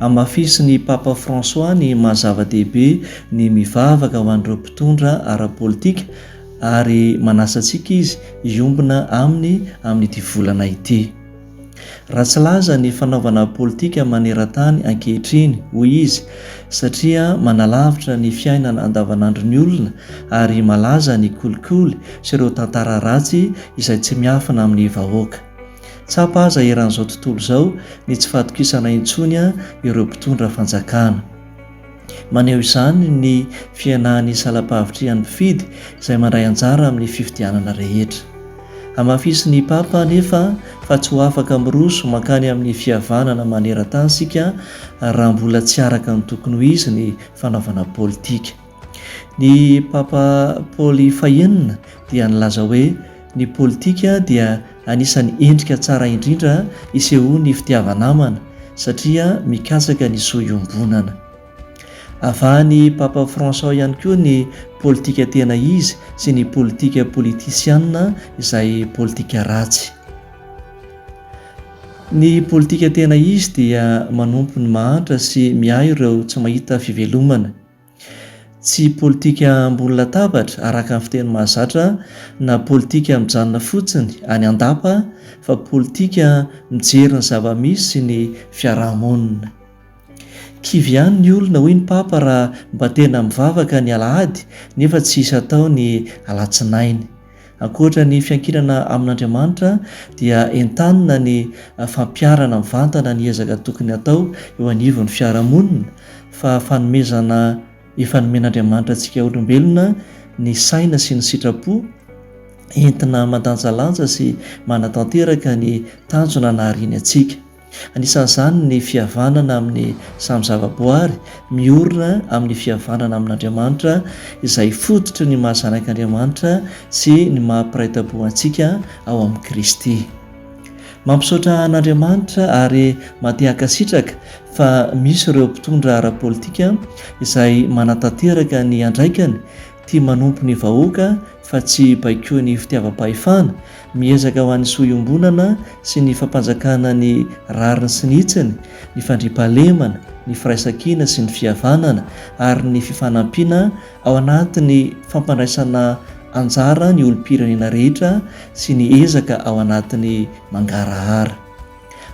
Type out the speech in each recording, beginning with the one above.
Hamafisin'ny Papa François ny maha zava-dehibe ny mivavaka ho an'ireo mpitondra ara-politika ary manasa antsika izy hiombona aminy amin'ity volana ity. Ratsy laza ny fanaovana politika maneran-tany ankehitriny, hoy izy, satria manalavitra ny fiainana andavanandron'ny olona ary malaza ny kolikoly sy ireo tantara ratsy izay tsy miafina amin'ny vahoaka. Tsapa aza eran'izao tontolo izao ny tsy fahatokisana intsony ireo mpitondra fanjakana. Maneho izany ny fihenan'ny salam-pahavitrihan'ny mpifidy izay mandray anjara amin'ny fifidianana rehetra. Hamafisin'ny Papa anefa fa tsy ho afaka miroso mankany amin'ny fihavanana maneran-tany isika raha mbola tsy araka ny tokony ho izy ny fanaovana politika. Ny Papa Paoly fahenina dia nilaza hoe ny politika dia anisan'ny endrika tsara indrindra isehoan'ny fitiava-namana satria mikatsaka ny soa iombonana. Avahan'ny Papa François ihany koa ny politika tena izy sy ny politika politisiana izay politika ratsy. Ny politika tena izy dia manompo ny mahantra sy miahy ireo tsy mahita fivelomana. Tsy politika ambony latabatra araka ny fiteny mahazatra na politika mijanona fotsiny any an-dapa fa politika mijery ny zava-misy sy ny fiaraha-monina. Kivy ihany ny olona hoy ny Papa raha mba tena mivavaka ny alahady nefa tsy hisy atao ny alatsinainy. Ankoatra ny fiankinana amin'Andriamanitra dia entanina ny fampiharana mivantana ny ezaka tokony hatao eo anivon'ny fiarahamonina fa fanomezana efa nomen'Andriamanitra antsika olombelona ny saina sy ny sitrapo entina mandanjalanja sy manatanteraka ny tanjona nahariany antsika. Anisan'izany ny fihavanana amin'ny samy zavaboary, miorina amin'ny fihavanana amin'Andriamanitra izay fototry ny maha zanak'Andriamanitra sy ny maha mpiray tampo antsika ao amin'i Kristy. Mampisaotra an'Andriamanitra ary maha te hankasitraka fa misy ireo mpitondra ara-politika izay manatanteraka ny andraikany tia manompo ny vahoaka fa tsy baikoin'ny fitiavam-pahefana, miezaka ho an'ny soa iombonana sy ny fampanjakana ny rariny sy ny hitsiny, ny fandriampahalemana, ny firaisankina sy ny fihavanana ary ny fifanampiana ao anatin'ny fampandraisana anjara ny olom-pirenena rehetra sy ny ezaka ao anatin'ny mangarahara.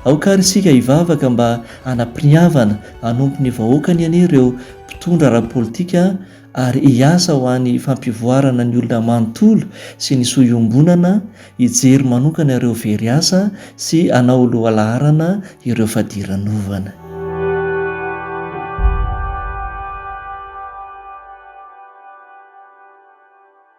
Aoka ary isika hivavaka mba hanam-piniavana hanompo ny vahoakany anie ireo mpitondra ara-politika ary hiasa ho an'ny fampivoarana ny olona manontolo sy ny soa iombonana, hijery manokana ireo very asa sy hanao ho lohalaharana ireo fadiranovana.